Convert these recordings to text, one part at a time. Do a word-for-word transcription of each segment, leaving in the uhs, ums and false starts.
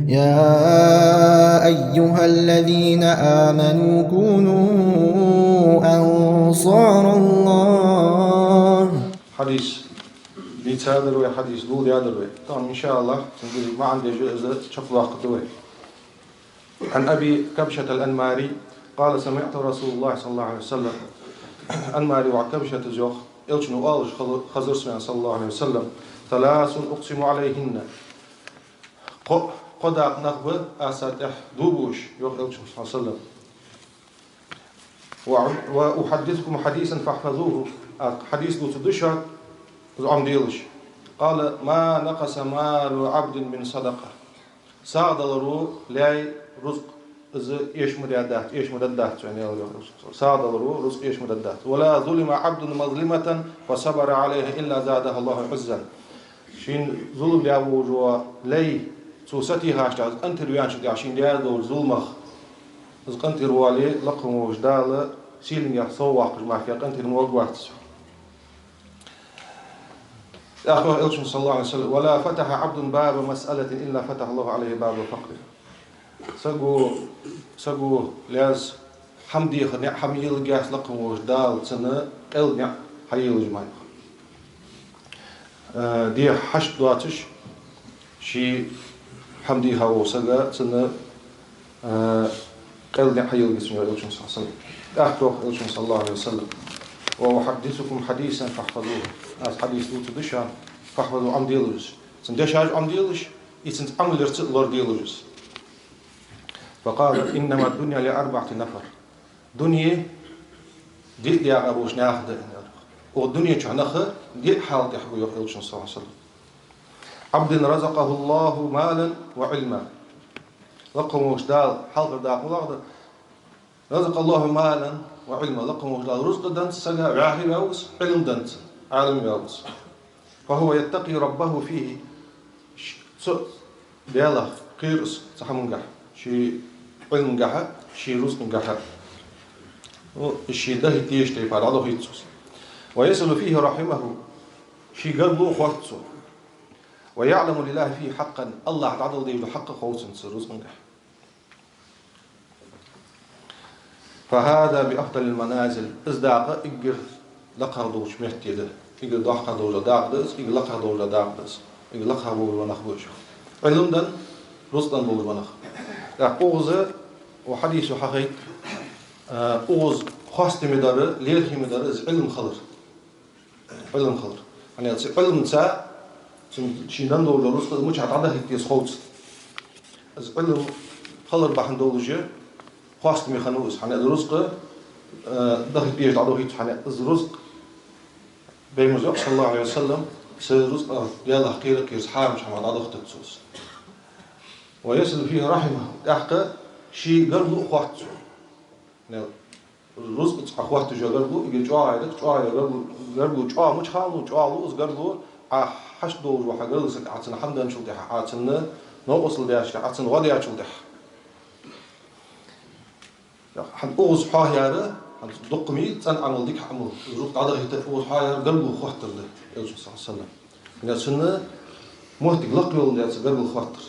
يا أيها الذين آمنوا كونوا أنصار الله. Хьадис дийцадар вай, хьадис доладаьдар вай. Тахан, иншааллахӀ, цун дизиг маӀан деш, из чакхдоаккхаргда вай. عن أبي كبشة الأنماري قال: سمعت رسول الله صلى الله عليه وسلم. Анмаре воӀ Кабшата йоах, Элчано оалаш хазар со, صلى الله عليه وسلم: ثلاث أقسم عليهن. Кхо, кхо дакъа нах ба аз цар тӀехьа дув буаш, йоах Элчано, صلى الله عليه وسلم. وأحدثكم حديثا فاحفظوه. Аз хьадис дувцаргда шоана, из Ӏомаделаш. قال: ما نقص مال عبد من صدقة. СагӀа даларо лай рузкъ из эша ма даьдац, эша ма даргдац, аьнна, аьлар. СагӀа даларо рузкъ эша ма даргдац. ولا ظلم عبد مظلمة فصبر عليها إلا زاده الله عزا. Шийна зулам даь волаш вола лай, цо сатийхача, из къинтӀера ваьнначул тӀехьагӀа шийна даь долча зуламах из къинтӀера вале, лакха волча Дала сийленгахьа совваккхаш мара къинтӀера ма варгвац. ТӀаккха йоах Элчано, صلى الله عليه وسلم: ولا فتح عبد باب مسألة إلا فتح الله عليه باب الفقر. Саго, саго лаьрза хӀама деха ниӀ хьайийлларгьяц лакха волча Дала цунна къел ниӀ хьайийллаш мара. Э, дехьа хьашт доацаш, ше хӀама дийха вола саг, цунна, э, къел ниӀ хьайийлларгьяц, йоах Элчано, صلى الله عليه وسلم. ТӀаккха йоах Элчано, صلى الله عليه وسلم: وأحدثكم حديثا فاحفظوه. Аз хьадис дувцаргда шоана, فاحفظوه, Ӏомаделаш из. Цун дешаш Ӏомаделаш, и цунца Ӏамал ярца лораделаш из. فقال: إنما الدنيا لأربعة نفر. Дуне диъ декъа болча наьха да, аьнна. Укх дунен чу нах диъ хьала тӀа ба, йоах Элчано, صلى الله عليه وسلم. عبد رزقه الله مالا وعلما. Лакха волча Дала хьалхара дакъа малагӀа да? رزقه الله مالا وعلما. Лакха волча Дала рузкъа деннад сага, вӀаьхий ваьв из, Ӏилма деннад, Ӏалим ваьв из. فهو يتقي ربه فيه. Ш-, цу Даьлах кхер из цу хӀамангахьа, ший Ӏилмангахьа, ший рузкъангахьа. Ну, ший дахьийта дезача тайпара дӀадахийт цо из. ويصل فيه رحمه. Ший гаргало хоатт цо. ويعلم لله فيه حقا. АллахӀа дӀадала дезаш дола хьакъ хов цунна цу рузкъангахьа. فهذا بأفضل المنازل. Из дакъа эггара лакхагӀа долча метте да. Эггара доккхагӀа долаш дола дакъа да из, эггара лакхагӀа долаш дола дакъа да из. Эггара лакхагӀа болаш ба нах болча. Ӏилма денна, рузкъа денна болаш ба нах. ТӀаккха укхаза, укх хьадисо хьахайт, а, укхаза хоастаме дар, лерхӀаме дар из Ӏилма хилар. Ӏилма хилар. ХӀана аьлча Ӏилмаца, цун шийна денна долаш дола рузкъа мичахьа дӀадахийта деза хов цунна. Из Ӏилма хилар бахьан долаш хоастаме хиннав из. ХӀана аьлча рузкъа, э, дахийта дезаш дӀадахийт цо, хӀана аьлча из рузкъа, Пайхамара йоах, صلى الله عليه وسلم, са рузкъа Даьлах кхера а кхераш, хьарам хӀамах дӀадахийтац цо из. ويصل فيه رحمه. ТӀаккха ший гаргало а хоатт цо. Рузкъаца Ӏа хоатташ йола гаргало, эггара чӀоагӀа да, чӀоагӀа йола гаргало, гаргало чӀоагӀа мича хана лу, чӀоагӀа лу из гаргало, Ӏа хьашт долаш вола хьа гаргара саг Ӏа цунна хӀама денначул тӀехьагӀа, Ӏа цунна новкъостал даьчул тӀехьагӀа, Ӏа цунна гӀо даьчул тӀехьагӀа. ХӀанз укхаза хьоахаяьр, хӀанз дукха ма йий цӀена Ӏамал, дика Ӏамал, рузкъа дӀадахийта укхаза хьоахаяьр гаргало хоаттар да, Элчано, صلى الله عليه وسلم. ХӀана аьлча цун моттиг лакха йоландаь цун гаргало хоаттар.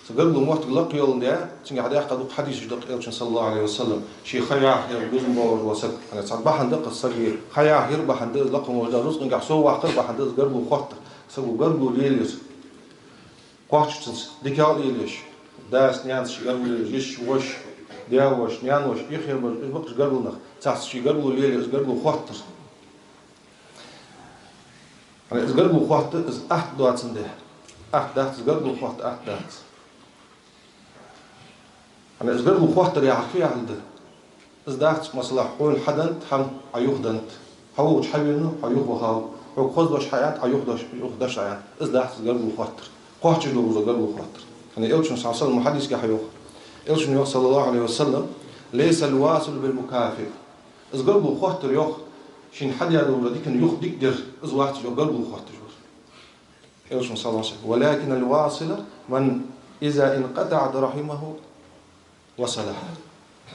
Цун гаргало моттиг лакха йоландаь, цунгахьа даьккха дукха хьадисаш да Элчано, صلى الله عليه وسلم. Ший ха яхъяр безам болаш вола саг. ХӀана аьлча цхьа бахьан да-кх из сага ха яхъяр бахьан да, из лакха волча Дала рузкъангахьа совваккхар бахьан да, из гаргало хоаттар. Саго гаргало лелаяр. Кхоачаш цунца дикагӀа лелаеш, дас, нанас ший гаргало лелаеш, йиший, воший, даь-воший, наьна-воший, иххе бараш, уж ба-кх уж гаргара нах. Царца ший гаргало лелаяр, из гаргало хоаттар. ХӀана аьлча из гаргало хоатта, из атта доацандаь. Атта дац, из гаргало хоатта атта дац. ХӀана аьлча из гаргало хоаттар яхар фу яхилга да? Из дац, масала, хьона хьаденнад хӀама, Ӏа юхаденнад. Хьо волча хьавенав, хьо юхавахав. Хьога хоза дош хьааьннад, Ӏа юха дош, юха дош Ӏа аьннад. Из дац из гаргало хоаттар. Кхоачаш долаш дола гаргало хоаттар. ХӀана аьлча Элчано, صلى الله عليه وسلم, хьадисагахьа йоах. Элчано йоах, صلى الله عليه وسلم: ليس الواصل بالمكافئ. Из гаргало хоаттар, йоах, шийна хьадаь долча дикан юха дика дар, из вац, йоах, гаргало хоатташ вар. Элчано, صلى الله عليه وسلم: ولكن الواصل من إذا انقطعت رحمه وصلها.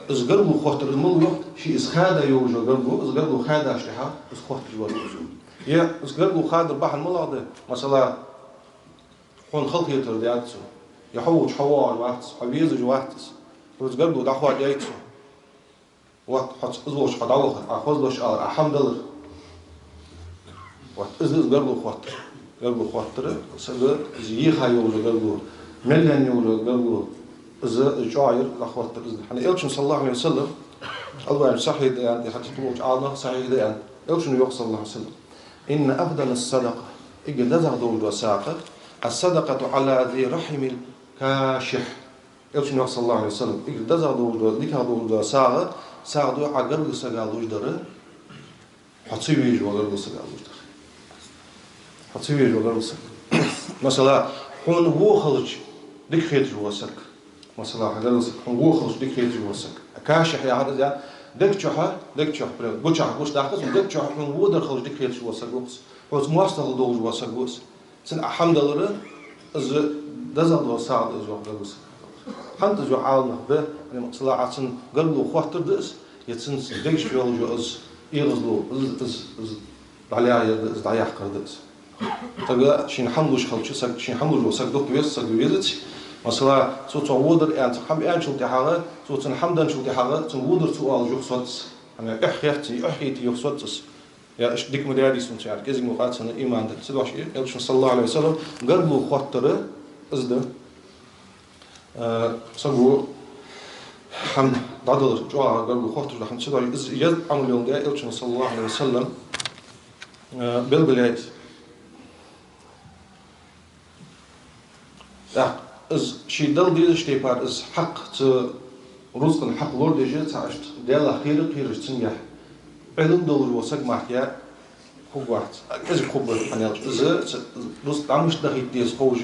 Из гаргало хоаттар из малув, йоах, ше из хада йолаш йола гаргало, из гаргало хадачул тӀехьагӀа из хоатташ вар из. Е из гаргало хадар бахьан малагӀа да? Масала, хьона халахетар даьд цо. Е хьо волча хьо воагӀаш вац из, хьо везаш вац из. Хьоца гаргало дӀахоадаьд цо. Вот, хьоца из волча хьо дӀавахар, Ӏа хозлуш алар, Ӏа хӀама далар. Вот, из да из гаргало хоттар. Гаргало хоттар, сага из еха йолаш йола гаргало, мел ена йолаш йола гаргало, из, из чӀоагӀа яр дӀахоттар из да. ХӀана Элчано, صلى الله عليه وسلم, Албани сахьихь да аьннад, е хьадис тӀа болча Ӏаламнаха сахьихь да аьннад. Элчано йоах, صلى الله عليه وسلم: «إن أفضل الصدقة», эггара дезагӀа долаш дола сагӀа, «الصدقة على ذي الرحم الكاشح». Элчано йоах, صلى الله عليه وسلم, эггара дезагӀа долаш дола, дикагӀа долаш дола сагӀа, сагӀа да Ӏа гаргара сага луш дар, хьо ца везаш вола гаргара сага луш дар. Хьо ца везаш вола гаргара саг. Масала, хьона во хилча дика хеташ вола саг. Масала, хьа гаргара саг, хьона во хилча дика хеташ вола саг. Кашихь яхар из я, дег чухьа, дег чухьа, прям, гучахь гуш даккха, дег чухьа хьона во дар хилча дика хеташ вола саг ва из. Хьоца моастагӀал долаш вола саг ва из. Цунна Ӏа хӀама далар, из дезагӀа дола сагӀа да из, йоах, гаргара сага. ХӀанз из, йоах Ӏаламнаха, да, масала, Ӏа цун гаргало хоттар да из, е цунца дегаш йолаш йола из эгӀазло, из, из, из дӀалаьяр да из, дӀаяккхар да из. Сага шийна хӀама луш хилча, саг, шийна хӀама луш вола саг дукха веза, саг везац. Масала, цо цох во дар аьнна, цох хӀама аьнначул тӀехьагӀа, цо цунна хӀама денначул тӀехьагӀа, цунна во дар цо оалаш юха соц из. ХӀана аьлча эхь хет цунна, эхь хетий юха соц из. Е иштта дика ма даьдий сона цу, яр кӀезига ма къаьццадий иман да. Цудухьа Элчано, صلى الله عليه وسلم, гаргало хоттар из да. Э, саго хӀама дӀадалар, чӀоагӀа гаргало хоттар да хӀама, цудухьа из еза Ӏамал йолга Элчано, صلى الله عليه وسلم, э, белгалъяьй из. ТӀаккха из ше дала дезача тайпара из хьакъ, цу рузкъан хьакъ лорадеш, цхьа иштта Даьлах кхера, кхераш цунгахь Ӏилма долаш вола саг мара хургвац, кӀезига хургба, хӀана аьлча из цу рузкъа дӀа мишта дахийта деза ховш,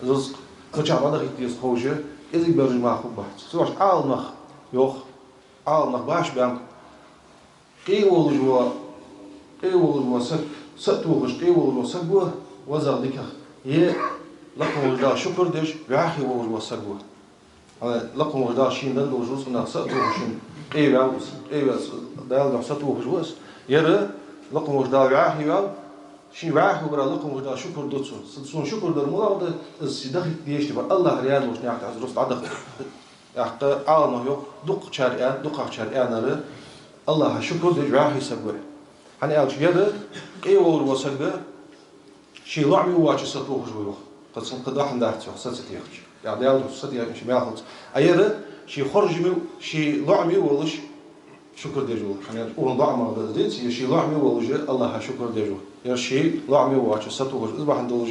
рузкъа мичахьа дӀадахийта деза ховш, кӀезига бераш мара хургбац. Цудухьа Ӏаламнаха йоах, Ӏаламнаха башха баьннаб, къе волаш вола, къе волаш вола саг са а тохаш, къе волаш вола саг ва, везагӀа, дикагӀа, е лакха волча Дала шукар деш, вӀаьхий волаш вола саг ва. ХӀана, лакха волча Дала шийна денна долча рузкъанах са а тохаш, шийна къе ваьв из, къе ваьв из, Дала духьа са тохаш ва из. Е лакха волча Дала вӀаьхий ваьв, шийна вӀаьхий варах лакха волча Дала шукар ду цо. Са, сона шукар дар малагӀа да, из са дахийта дезаш тайпара АллахӀа раьза волча наькъа тӀа из рузкъа дӀадахийта. ТӀаккха Ӏаламнаха йоах, дукхагӀчар аьнна, дукхагӀчар аьннар, АллахӀах шукар деш вӀаьхий саг ва. ХӀана аьлча, е къе волаш вола саг ший лоӀаме воацаш са тохаш ва, йоах. Кхы цунна кхы духьал дац, йоах, са ца техача. ТӀаккха Даьла духьа са техача маьл хилац. А е ший хоржаме, ший лоӀаме волаш шукар деш ва. ХӀана аьлча, укхун лоӀамагӀа да из, деций, е ший лоӀаме волаш АллахӀах шукар деш ва. Е ший лоӀаме воацаш са тохаш, из бахьан долаш,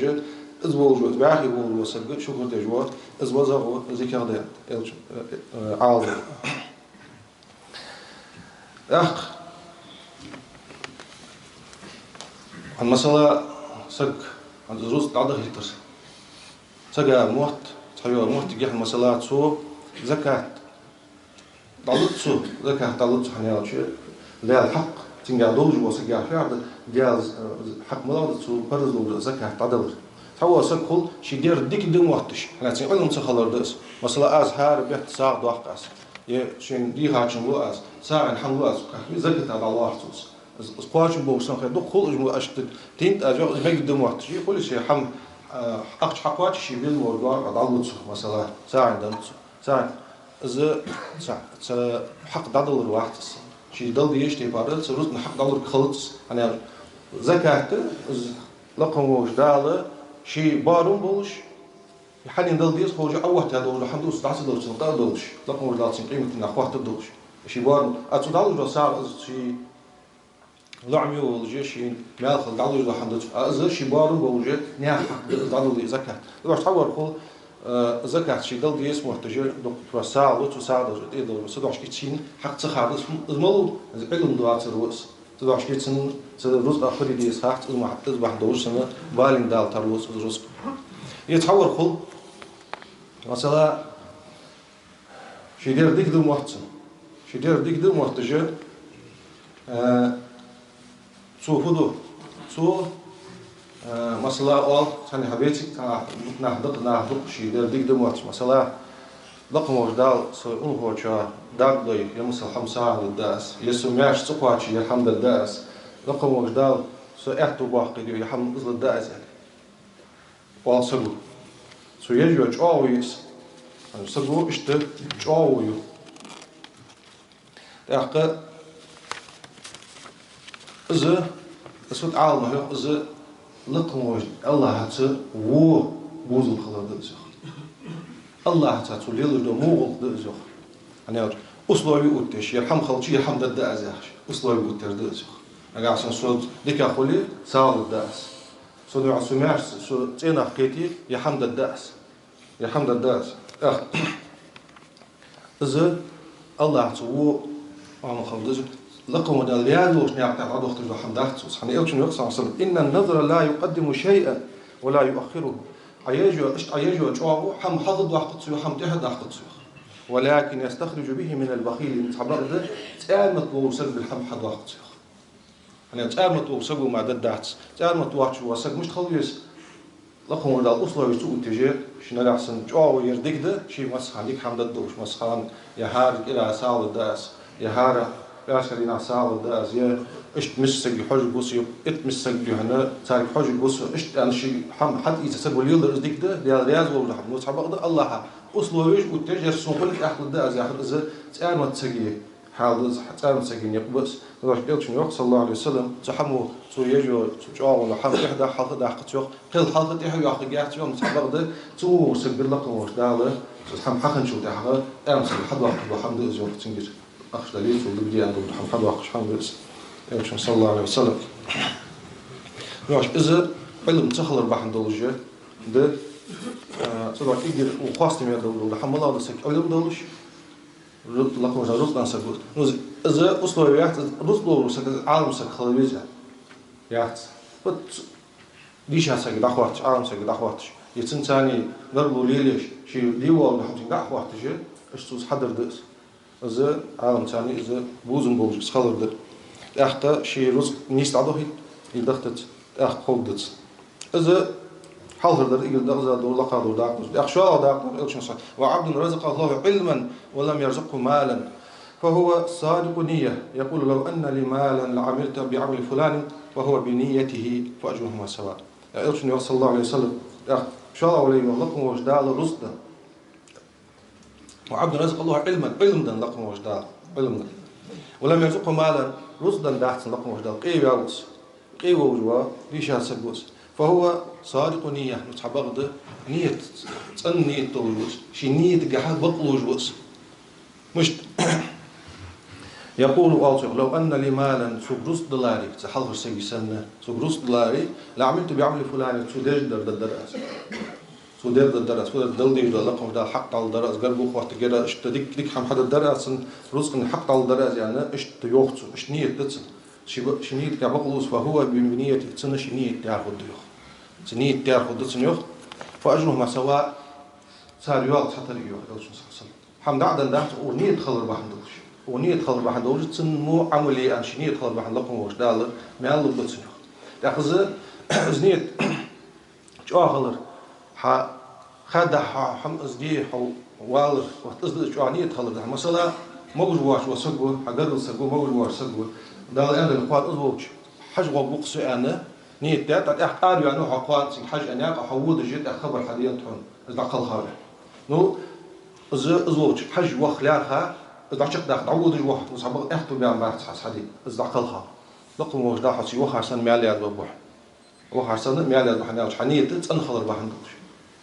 из волаш ва, из вӀаьхий волаш вола саг шукар деш ва, из везагӀа ва, из дикагӀа да, Элчано, э, э, Ӏалам. ТӀаккха, хӀана, масала, саг, хӀана, из рузкъа дӀадахийтар. Сага мотт, цхьайола моттигехь, масала, цо закат дӀалуц цо, закат дӀалуц цо, хӀана аьлча, Даьла хьакъ цунгахь долаш вола саг яхар да, Даьла, э, хьакъ малагӀа да, цо парз долаш дола закат дӀадалар. Цхьавола саг хул, ший дер дика да мотташ, хӀана, цун Ӏилма ца хилар да из. Масала, аз хӀара бетта сагӀа доаккх аз, е шийна дийхачун лу аз, сагӀийна хӀама лу аз, кхы заката дӀалоархӀ цо из. Из, из кхоачам болаш санна хет, дукха хул уж мо иштта тӀинтӀа аз, йоах, из мегаргда мотташ. Е хулий ший хӀама, а, ахча хьакхоачаш, ший безам болаш дола дӀалу цо, масала, сагӀийна денна цо. Цхьа, из, цхьа, цхьа хьакъ дӀадалар вац из. Ший дала дезача тайпара цу рузкъан хьакъ дӀалург хилац из. ХӀана аьлча, закат, из лакха волча Дала ший боарам болаш, хьанна дала деза ховш, Ӏооттадаь долаш дола хӀама да из, дӀа ца далар цунна къа а долаш, лакха волча Дала цун къематдийнахьа хоаттаргдолаш. Ший боарам, а цо дӀалуш дола сагӀа из ший лоӀаме волаш, шийна маьл хилча дӀалуш дола хӀама да из, а из ший боарам болаш, наьха хьакъ да из дӀадала деза закат. Цудухьа цхьавар хул, э, закат ший дала деза мотташ, дукха, просто сагӀа лу, цу сагӀа дала тӀадала, цудухьа ший цун хьакъ ца хадаш, из ма лу, из Ӏилма доацар ва из. Цудухьа ший цун, цу рузкъах хила деза хьакъ, из ма, из бахьан долаш санна, балин Дала тарлуц из рузкъа. Е цхьавар хул, масала, ший дер дика да мотт цун. Ший дер дика да мотташ, э, цо фу ду? Цо, э, масала, оал, цхьаннахьа бециг, цхьаннахьа нах дакъа, нах дукха, ший дер дика да мотташ. Масала, лакха волча Дала са унахочоа дакъа дой, е масала хӀама сагӀа лургда аз, е со маьрша цӀи кхоаче, е хӀама дергда аз, лакха волча Дала са аьттув боаккхийта, е хӀама из лургда аз, аьнна, оал саго. Цу ежа чӀоагӀо я из. Саго иштта чӀоагӀо я. ТӀаккха из, из фу Ӏалам йоах, из лакха волча АллахӀаца во бувзам хилар да из йоах. АллахӀаца цо лелаш дола во гӀулакх да из йоах. ХӀана аьлча условие оттаеш, ер хӀама хилча, ер хӀама дергда аз яхаш, условие оттаер да из йоах. Нагахьа санна со дика хуле, сагӀа лургда аз. Со духьа со маьрша, со цӀенах кхете, ер хӀама дергда аз. Ер хӀама дергда аз. ТӀаккха из АллахӀаца во хӀама хилар да из. Лакха волча Дала раьза волча наькъа тӀа дӀадохийташ дола хӀама дац цо. ХӀана аьлча Элчано йоах, صلى الله عليه وسلم: «إن النذر لا يقدم شيئا ولا يؤخره». Ӏа ежа, иштта Ӏа ежа чӀоагӀо хӀама хьалха доаккхац цо, хӀама тӀехьа доаккхац цо. «ولكن يستخرج به من البخيل». Цхьабакъда цӀармат волча сагагара хӀама хьадоаккхац цо. ХӀана аьлча цӀармат волча саго мара дергдац. ЦӀармат воацаш вола саг мишта хила веза? Лакха волча Дала условие цо оттаеш, ше нагахьа санна чӀоагӀо яр дика да, ше массахана дика хӀама дергдолаш, массахана е хӀара кӀира сагӀа лургда аз, е хӀара пӀаьраска дийнахьа сагӀа лургда аз, е иштта миска сага хьожаргва со, е итт миска саг духьа царга хьожаргва со, иштта аьнна ше хӀама хьатӀаийца саго лелар из дика да, Даьла раьза волаш хӀама. Но цхьабакъда АллахӀа условиеш оттаеш, ер сона хуле тӀехьа лургда аз яхар из цӀармат сага хьал да из, цӀармат сага никъ ба из. Вай Элчано йоах, صلى الله عليه وسلم, цу хӀамо, цу ежо, цу чӀоагӀо хӀама тӀехьа даккха, хьалха даккха ца йоах, кхел хьалха тӀехьа йоаккхаргьяц йоах, цхьабакъда цу сагагара лакха волча Дала, цу хӀама хьахинначул тӀехьагӀа, цӀармат сага хьадоаккхаргдола хӀама да из йоах цунгара. Ахча дале, цул дукха де аьнна дола хӀама хьадоаккхаш хӀама да из. Элчано, صلى الله عليه وسلم. Вай из Ӏилма ца хилар бахьан долаш да, а, цудухьа кӀезига укх хоастаме дола, дола хӀама малагӀа да сага Ӏилма долаш, ру-, лакха волча рузкъан саг ва. Ну, из, из условие яц, из рузкъа долаш саг, из Ӏалам саг хила веза яц. Вот дийша сага дӀахотташ, Ӏалам сага дӀахотташ, е цунца гаргало лелаеш, ше дӀавоалаш хӀама цунга дӀахотташ, иштта цо из хьадар да из. Из Ӏалам царна из бувзам болаш из хилар да. ТӀаккха ше рузкъа нийса дӀадохийт, из дахтац, тӀаккха ховргдац. Из хьалхара дар, эггара деза дола, лакха дола дакъа да из. ТӀаккха шоллагӀа дакъа да, Элчано йоах: «وعبد رزقه الله علما ولم يرزقه مالا فهو صادق النية يقول: لو أن لي مالا لعملت بعمل فلان فهو بنيته فأجرهما سواء». Элчано йоах, صلى الله عليه وسلم, тӀаккха шоллагӀа вале, лакха волча Дала рузкъа да. «وعبد رزقه الله علما», Ӏилма денна лакха волча Дала, Ӏилма денна. «ولم يرزقه مالا», рузкъа денна дац цунна лакха волча Дала, къе ваьв из. Къе волаш ва, дийша саг ва из. «فهو صادق النية», ну, цхьабакъда ният, цӀена ният долаш ва из. Ший ниятагахьа бакълувш ва из. Мишта? «يقول», оал цо: «لو أن لي مالا», сога рузкъа даларе, цу хьалхарча сага санна, сога рузкъа даларе, «لعملت بعمل فلان», цо дезаш дар дергдар аз. Цо дер дергдар аз, фу дергдар, Дала дийша дола, лакха волча Дала хьакъ дӀалургдар аз, гаргало хоттаргьяр аз, иштта дика, дика хӀама хьадергдар аз цунна, рузкъана хьакъ дӀалургдар аз аьнна, иштта йоах цо, иштта ният да цун. Ший ба-, ший ниятагахьа бакълувш, «فهو بنيته», цунна ший ният дер хургда йоах. Цун ният дер хургда цунна йоах. «فأجرهما سواء», цар йоал цхьатарра я йоах, Элчано, صلى الله عليه وسلم. ХӀама дӀа а денна дац, укхо ният хилар бахьан долаш. Укхо ният хилар бахьан долаш, цун мо Ӏамал е аьнна, ший ният хилар бахьан лакха волча Дала маьл лургба цунна йоах. ТӀаккха из, из ният чӀоагӀа хилар, хьа хадда хьа хӀама из де, хьо валар, вот из да из чӀоагӀа ният хилар да. Масала, могаш воацаш вола саг ва, хьа гаргара саг ва, могаш воацаш саг ва. Дала аьннадале, кхоана из волча хьажа гӀоргва-кх со аьнна, ният даь, тӀаккха тӀехьа араваьннав хьо кхоана цунга хьажа аьнна, яьккха хьо водаш я, тӀаккха хабар хьаденад хьона. Из дӀакхалхав. Ну, из, из волча хьажа ваха лаьрхӀа, из дӀачакхдаха дӀаводаш ва хьо, ну, цхьабакъда аьттув баьнна бац хьа, хьаде, из дӀакхалхав. Лакха волча Дала хьо цига вахар санна маьл язбергба хьона. Вахар санна маьл язбу, хӀана аьлча хьа ният цӀена хилар бахьан долаш.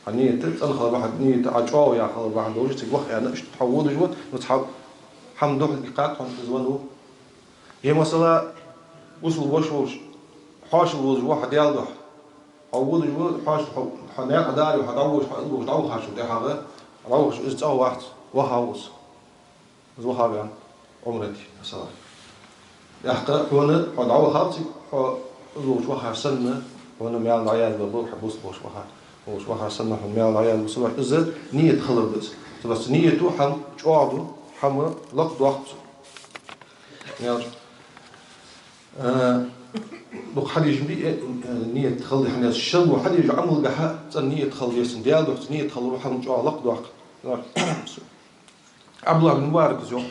Хьа ният цӀена хилар бахьан, ният Ӏа чӀоагӀо яь хилар бахьан долаш, цига ваха аьнна, иштта хьо водаш ва, ну, цхьа хӀама духьал диккхад хьона из венна ва. Е масала, гусал беш волаш, хьоашал водаш ва хьо Даьла духьа. Хьо водаш ва, хьоашал, хьо, хьо наькъа дӀаараваь, хьо дӀаводаш, хьо из волча дӀавахачул тӀехьагӀа, дӀавахача из цӀа вац, вахав из. Из вахав аьнна, Ӏумрате, масала. ТӀаккха хьона, хьо дӀавахав цига, хьо из волча вахар санна, хьона маьл дӀаязбергба, хьо гусал болаш вахар, волча вахар санна, хьона маьл дӀаязбергба, цудухьа из ният хилар да из. Цудухьа ниято хӀама чӀоагӀду, хӀама лакхдоаккх цо. Маьл чӀоагӀ. Э, дукха хьадеш ма дий, э, э, ният хила деза, хӀана аьлча шелво хьадеча Ӏамалгахьа цӀена ният хила деза, Даьла духьа ният хилар хӀама чӀоагӀа лакхдоаккх. ӀабдуллахӀ бин Мубарака йоах,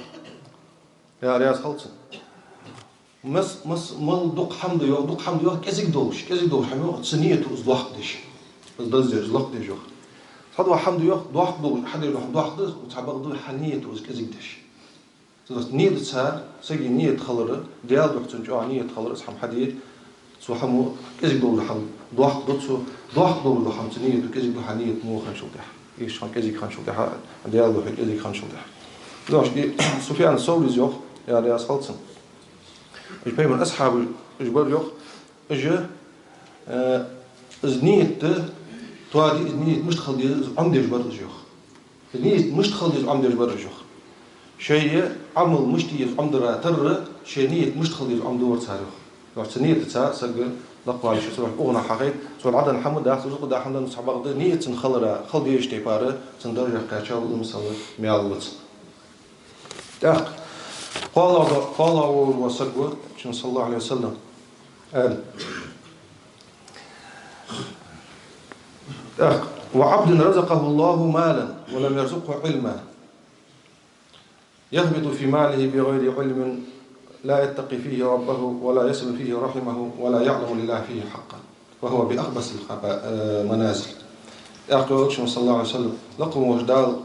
Даьла раьза хилва цунна. Мас-, мас-, мел дукха хӀама да йоах, дукха хӀама да йоах, кӀезига долаш, кӀезига долаш хӀама йоах, цу ниято из лакхдеш. Из даздеш, из лакхдеш йоах. ХьадоагӀа хӀама да йоах, доккха долаш, хьадеш дола хӀама доккха да, цхьабакъда хьа нийят ва из кӀезига деш. Цудухьа нийятаца, сага нийят хилар, Даьла духьа цун чӀоагӀа нийят хилар, из хӀама хьаде, цу хӀамо кӀезига долаш дола хӀама доккха да, цу доккха долаш дола хӀама цу нийято кӀезига да хьа нийят во хинначул тӀехьагӀа. Иштта хӀама кӀезига хинначул тӀехьагӀа, Даьла духьа кӀезига хинначул тӀехьагӀа. Цудухьа Суфьян Саврис йоах, Даьла раьза хилва цунна. Уж пайхамара асхьабаш, уж бар йоах, уж, э, из нийят да, тоаде из нийят мишта хила деза, из Ӏомадеш бар уж йоах. Из нийят мишта хила деза Ӏомадеш бар уж йоах. Шоай Ӏамал мишта я из Ӏомадара тарра, шоай нийят мишта хила деза Ӏомадора цар йоах. Йоах, цу нийятаца саг лакхвала йиш я, цудухьа укханах хьахайт, цо дӀаденна хӀама дац, рузкъа да хӀама да, цхьабакъда нийят цун хилара, хила дезаш тайпара, цун даржах кхаьча ва, Ӏилма села маьл лаца. ТӀаккха кхоалагӀа, кхоалагӀа волаш вола саг ва, Элчано, صلى الله عليه وسلم, аьлар. ТӀаккха: «وعبد رزقه الله مالا ولم يرزقه علما، يخبط في ماله بغير علم، لا يتقي فيه ربه، ولا يصل فيه رحمه، ولا يعلم لله فيه حقا، فهو بأخبث الخبا-، المنازل». ТӀаккха йоах Элчано, صلى الله عليه وسلم, лакха волча Дала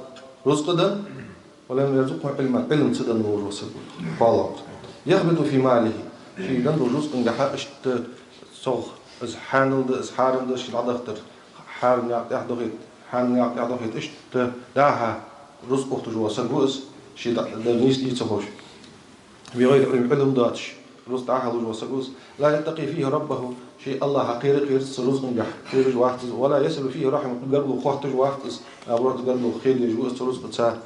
рузкъа денна, «ولم يرزقه علما», Ӏилма ца денна волаш вола саг ва, кхоалагӀа. «يخبط في ماله», шийга денна долча рузкъангахьа иштта цох, из хьанал да, из хьарам да, ше дӀадахийтар, хьарам наькъа тӀа дохийт, хьанал наькъа тӀа дохийт, иштта дӀа-хьа рузкъа ухийташ вола саг ва из, ше дӀа-, дар нийса дий ца ховш. «بغير علم», Ӏилма доацаш, рузкъа дӀа-хьа луш вола саг ва из. «لا يتقي فيه ربه», ший АллахӀах кхера а кхераш цу рузкъангахьа, кхераш вац из. «ولا يصل فيه رحمه», гаргало хотташ вац из, наоборот, гаргало хедеш ва из цу рузкъаца.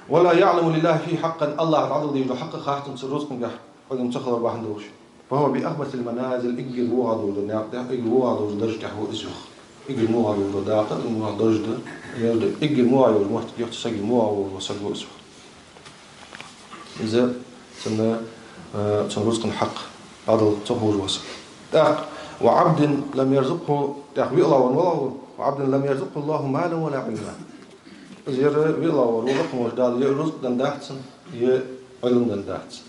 «ولا يعلم لله فيه حقا», АллахӀа дӀадала дезаш дола хьакъ хац цунна цу рузкъангахьа, Ӏилма ца хилар бахьан долаш. «فهو بأخبث المنازل», эггара вогӀа долаш дола наькъа тӀа, эггара вогӀа долаш дола дарж тӀа ва из йоах. Эггара вогӀа долаш дола дакъа, эггара вогӀа дарж да, дарж да, эггара вогӀа йолча моттиге йоах цу сага, вогӀа волаш вола саг ва из йоах. Из цунна, э, цун рузкъан хьакъ дӀадала ца ховш вола саг. ТӀаккха: «وعبد لم يرزقه», тӀаккха виълагӀвар малагӀа ва? «وعبد لم يرزقه الله مالا ولا علما». Из ер виълагӀвар ва, лакха волча Дала е рузкъа денна дац цунна, е Ӏилма денна дац цунна.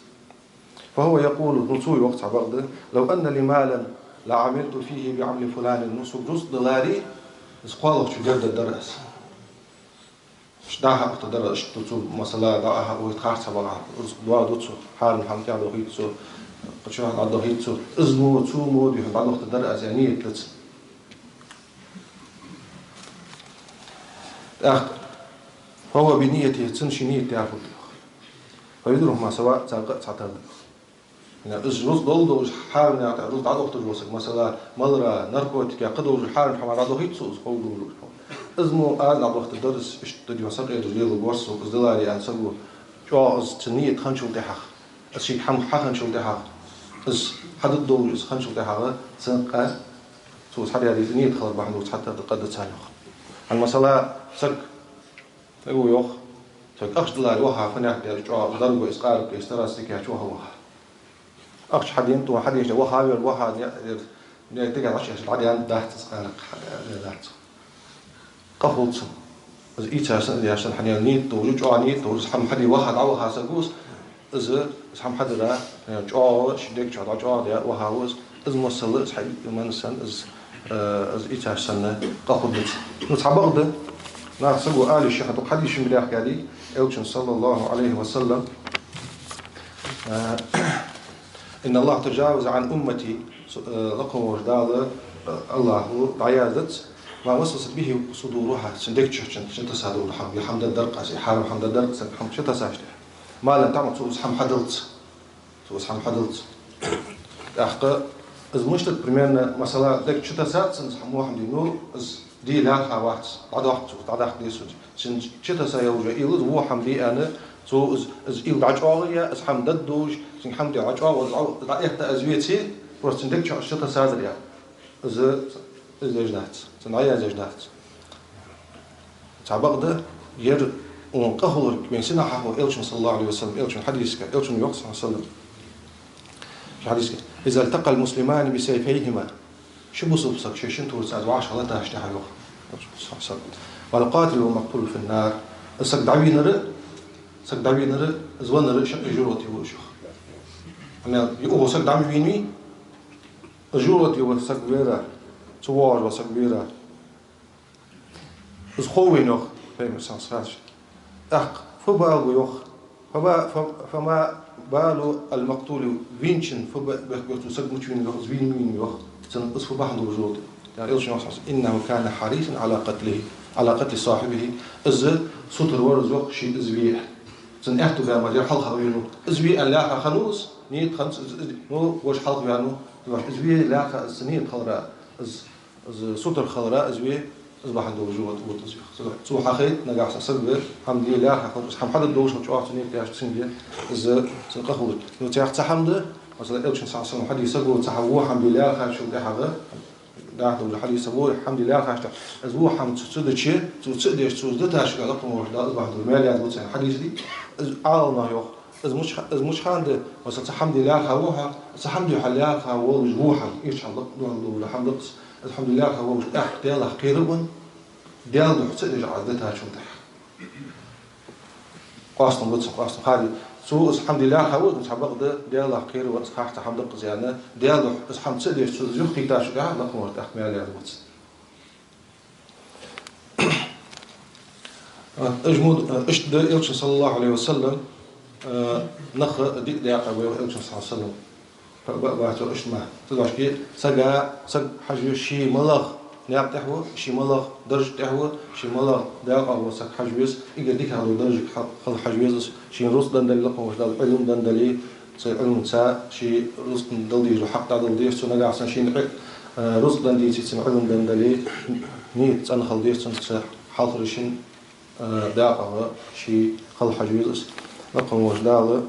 «فهو يقول», ну, цо йоах цхьабакъда: «لو أن لي مالا لعملت فيه بعمل فلان». Ну, сога рузкъа даларе, из кхоалагӀчо дергдар аз. Иштта дӀа-хьа ухийтаргдар аз, иштта цо, масала, дӀа-хьа ухийта харц хӀама багӀа, рузкъа доаду цо, хьарам хӀама тӀа дохийт цо, кхыча хӀаман тӀа дохийт цо, из мо, цо мо духьа дӀадохийтаргдар аз, аьнна нийят дац. ТӀаккха: «فهو بنيته», цун ший нийят тӀехьа хул. «فوزرهما سواء», царга цхьатарра да. Из рузкъа долаш, хьарам наькъа тӀа рузкъа дӀадохийташ вола саг, масала, малара, наркотика, кхыдола хьарам хӀама дӀадохийт цо, из хов долаш. Из мо аз дӀадохийтаргдар, из иштта дийна сакъердаш лелаш вар со, из даларе аьнна саго, чӀоагӀа из цун нийят хинначул тӀехьагӀа, из шийга хӀама хьахинначул тӀехьагӀа, из хьадергдолаш из хинначул тӀехьагӀа, цун къа, цо из хьадаьр из нийят хилар бахьан долаш цхьатарра да, къа да царна йоах. ХӀана, масала, саг, саго йоах, саг ахча даларе ваха, фу нах дер, чӀоагӀа дорого из къаракъ, из тарас дикача ваха, ваха. Ахча хьаденад, тӀом хьадеча, ваха вер, ваха, не, не, не, дегаш Ӏаш, дӀадаьнна дац из къаракъ, хьадаьнна дац. Къа хул цунна. Из ийцар санна, из яр санна, хьанна нийят долаш, чӀоагӀа нийят долаш, из хӀама хьаде ваха, дӀаваха саг ва из, из, из хӀама хьадара, э, чӀоагӀа, ший дег чу дӀачӀоагӀа даь ваха ва из, из масала, из хьа-, иман санна, из, э, из ийцар санна, къа хургдац. Ну, цхьабакъда, наха саго ала йиш я, хьа дукха хьадисаш ма дий, Элчано, صلى الله عليه وسلم, э, «إن الله تجاوز عن أمتي», с-, э, лакха волча Дала, э, АллахӀа дӀаяздац, «ما وسوست به صدورها», цун дег чу чу, чу тесса дола хӀама, е хӀама дергдар аз, е хьарам хӀама дергдар аз, цун хӀама чу тессача тӀехьа. «ما لم تعمل», цо из хӀама хьадалца. Цо из хӀама хьадалца. ТӀаккха из мишта да, примерно, масала, дег чу тессад цун из хӀама, во хӀама де, ну, из де лаьрхӀа вац, дӀадоаккх цо, дӀадаккха деза цо. Цун чу тесса йолаш йола уйла из во хӀама де аьнна, цо из, из уйла дӀачӀоагӀъяь, из хӀама дергдолаш, цунга хӀама де дӀачӀоагӀа, из дӀа-, дӀаэтта из веце, просто цун дег чу из чу тессадар аьнна. Из, из деш дац, цунна дӀаяздеш дац. Цхьабакъда, ер укхун къа хулар вайна сенах хьахов, Элчано, صلى الله عليه وسلم, Элчан хьадисага, Элчано йоах, صلى الله عليه وسلم, ший хьадисага: «إذا التقى المسلمان بسيفيهما». Ши бусалба саг шоай шин турца вӀашагӀлетача тӀехьа, йоах Элчано, صلى الله عليه وسلم, «والقاتل والمقتول في النار». Из саг дӀавийнар а, саг дӀавийнар а, из веннар а шаккхе жожагӀате ва уж, йоах. Амма юха саг дӀа ма вийнавий, из жожагӀате ва саг вера, цу воагӀаш вола саг вера. Из хов вайна, йоах Пайхамара, саллаллахӀу Ӏалайхи ва саллам. ТӀаккха фу бала ба, йоах, фама, фа-, фама балу аль-макътули, вийначун фу ба-, бехк ба, цу саг мича вийнав, йоах, из вийна ма вийнав, йоах, цун из фу бахьан долаш дола. Элчано йоах, саллаллахӀу Ӏалайхи ва саллам: «إنه كان حريصا على قتله، على قتل صاحبه». Из сутара вар из, йоах, ший из ве. Цун аьттув баь мара, ер хьалха вийнав. Из ве аьнна лаьрхӀа хиннав из, нийят хиннад из, из, ну, вож хьалха ваьннав, йоах, из ве лаьрхӀа, из цун нийят хилара, из из сутара хилара, из ве, из бахьан долаш вот, вот из ве. Цо, цо хьахайт, нагахьа санна саг ве, хӀама де лаьрхӀа хилча, из хӀама хьаде долаш хилча, чӀоагӀа цу нийят деш цунга, из, цун къа хулар. Ну, цхьаькха цхьа хӀама да, масала, Элчан, саллаллахӀу Ӏалайхи ва саллам, хьадис саго цхьа хӀама, во хӀама де лаьрхӀачул тӀехьагӀа, даха долаш хьадис саго, хӀама де лаьрхӀачул тӀехьагӀа, из во хӀама цо ца дича, цо ца деш, цо из дитача, лакха волча Дала, из бахьан долаш маьл язбу цунна, хьадис да. Из Ӏаламнаха йоах, из мича ха-, из мича хана да, масала, цхьа хӀама де лаьрхӀа ва хьо, цхьа хӀама де хьо лаьрхӀа волаш ва хьо, иштта хьа лакха долаш дола хӀама да-кх из, из хӀама де лаьрхӀа волаш, тӀаккха Даьлах кхера ва хьо, Даьла духьа ца деш Ӏа из дитачул тӀехьагӀа. Къоастам ба цун, къоастам, хӀара. Цо из хӀама де лаьрхӀа ва, цхьабакъда, Даьлах кхера ва хьо, из харц хӀама да-кх из аьнна, Даьла духьа из хӀама ца деш, цо из юхакхийттачул тӀехьагӀа, лакха волча Дала тӀаккха маьл язбу цунна. Ижмуд, иштта да Элчан, саллаллахӀу Ӏалайхи ва саллам, нах диъ даькъа ба, йоах Элчано, саллаллахӀу Ӏалайхи ва саллам. Ба-, ба-, бацо иштта ма. Цудухьа сага, саг хьажа веза, ше малагӀа наькъа тӀа ва, ше малагӀа даржа тӀа ва, ше малагӀа даькъа ва, саг хьажа веза, эггара дикагӀа дола даржага хьал-, хьажа веза, шийна рузкъа денна дале, лакха волча Дала Ӏилма денна дале, цу Ӏилмаца ший рузкъан дала дезаш дола хьакъ дӀадала деза цо, нагахьа санна шийна Ӏи-, э, рузкъа денна деце, цунна Ӏилма денна дале, нийят цӀена хила деза цун, цу хьалхарча шин, э, даькъах ше хила хьажа веза из. Лакха волча Дала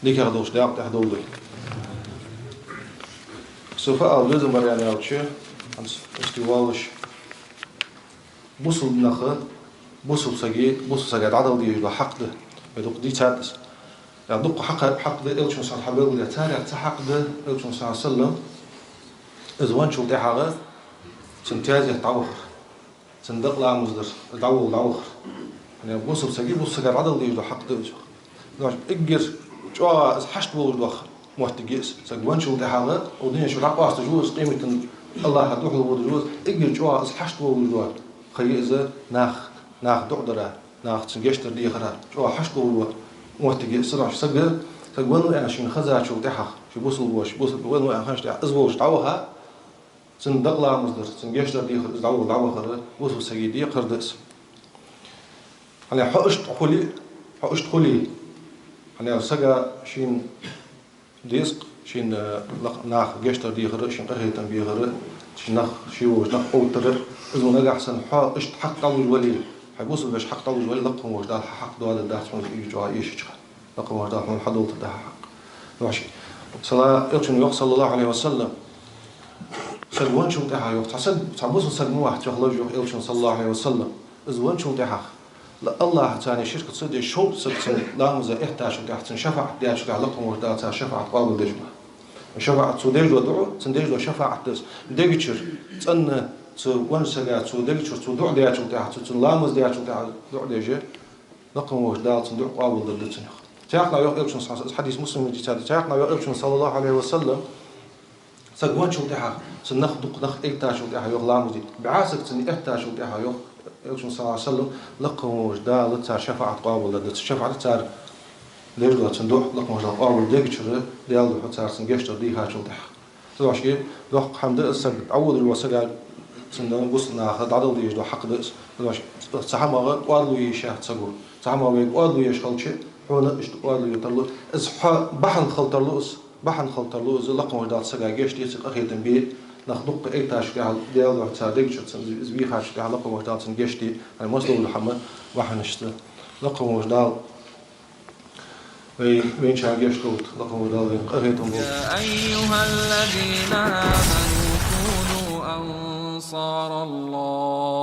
дикагӀа долча даькъа тӀа довлийта. Со фу ала безам бар аьлча, хӀанз ишта волаш, бусалба наха, бусалба сага, бусалба сага дӀадала дезаш дола хьакъ да. Вай дукха дийцад из. Е дукха хьакъ-, хьакъ да Элчано, саллаллахӀу Ӏалайхи ва саллам, хьабелгалдаь. Царех цхьа хьакъ да Элчано, саллаллахӀу Ӏалайхи ва саллам, из венначул тӀехьагӀа цун тезет дӀавахар, цун дакъа ламаз дар, из дӀаволла дӀавахар. Е бусалба сага, бусалба сага дӀадала дезаш дола хьакъ да из. Эггара чӀоагӀа из хьашт волаш дола моттиг я из. Саг венначул тӀехьагӀа, укх дунен чу дӀакъоасташ ва из, къематдийнахьа АллахӀа духьал водаш ва из, эггара чӀоагӀа из хьашт волаш дола ха я из, нах, наха дуӀа дара, наха цунна гешт дар дехара, чӀоагӀа хьашт волаш дола моттиг я из. Цудухьа саг, саг веннав аьнна шийна хезачул тӀехьагӀа, ше бусалба ва, ше бусалба веннав аьнна хинначул тӀехьагӀа, из волча дӀаваха, цун дакъа ламаз дар, цунна гешт дар дехар, из дӀаволла дӀавахар бусалба сага декхар да из. ХӀана аьлча хьо иштта хуле, хьо иштта хуле, хӀана аьлча сага шийна деза-кх, шийна лакх-, наха гешт дар дехар, шийна къахетам бехар, ший нах, ше волча нах оттар, из ва. Нагахьа санна хьо иштта хьакъ дӀалуш вале, хьай бусалба вешта хьакъ дӀалуш вале, лакха волча Дала хьа хьакъ доаладергдац хьона из эггара чӀоагӀа эшача хана. Лакха волча Дала хьона хьадовлийтаргда хьа хьакъ. Ваш, сала, Элчано йоах, саллаллахӀу Ӏалайхи ва саллам, саг венначул тӀехьагӀа йоах, цхьа саг, цхьа бусалба саг ма вац, йоах, лаж, йоах Элчано, саллаллахӀу Ӏалайхи ва саллам, из венначул тӀехьагӀа, ла-, АллахӀаца ширк ца деш, шовзткъа саг цун ламаза эттачул тӀехьагӀа, цунна шафаӀат даьчул тӀехьагӀа, лакха волча Дала цар шафаӀат къоабалдеш ва. ШафаӀат, цо деш дола дуӀа, цунна деш дола шафаӀат да из. Дегачура цӀена цу веннача сага, цо дегачура цо дуӀа даьчул тӀехьагӀа, цо цунна ламаз даьчул тӀехьагӀа дуӀа деш, лакха волча Дала цун дуӀа къоабалдергда цунна, йоах. Цхьаькханахьа йоах Элчано, хьадис Муслима дийцад, цхьаькханахьа йоах Элчано, саллаллахӀу Ӏалайхи ва саллам, саг венначул тӀехьагӀа, цунна нах, дукха нах эттачул тӀехьагӀа йоах ламаз де, бӀаь саг цунна эттачул тӀехьагӀа йоах Элчано, саллаллахӀу Ӏалайхи ва саллам, лакха волча Дала цар шафаӀат къоабалдергда. Цу шафаӀат, цар деш дола цун дуӀа, лакха волча Дала къоабалдергда дегачура, Даьла духьа цар цунна гешт дар дийхачул тӀехьагӀа. Цудухьа доккха хӀама да из, саг дӀаводаш вола сага, цунна, бусалба наха дӀадала дезаш дола хьакъ да из. Цудухьа цу хӀамах кӀоаргало е йиш яц саго. Цу хӀамах вайга кӀоаргало еш хилча, хьона иштта кӀоаргало е тарлу. Из хьа бахьан хила тарлу из, бахьан хила тарлу из, лакха волча Дала сага гешт де, цунна къахетам бе, нах дукха эттачул тӀехьагӀа, Даьла духьа цар дегачура цунна из вийхачул тӀехьагӀа, лакха волча Дала цунна гешт де, хӀана, массадолча хӀаман бахьанашца. Лакха волча Дала вай, вайна гешт долда, лакха волча Дала вайна къахетам болба. يا أيها الذين آمنوا كونوا أنصار الله.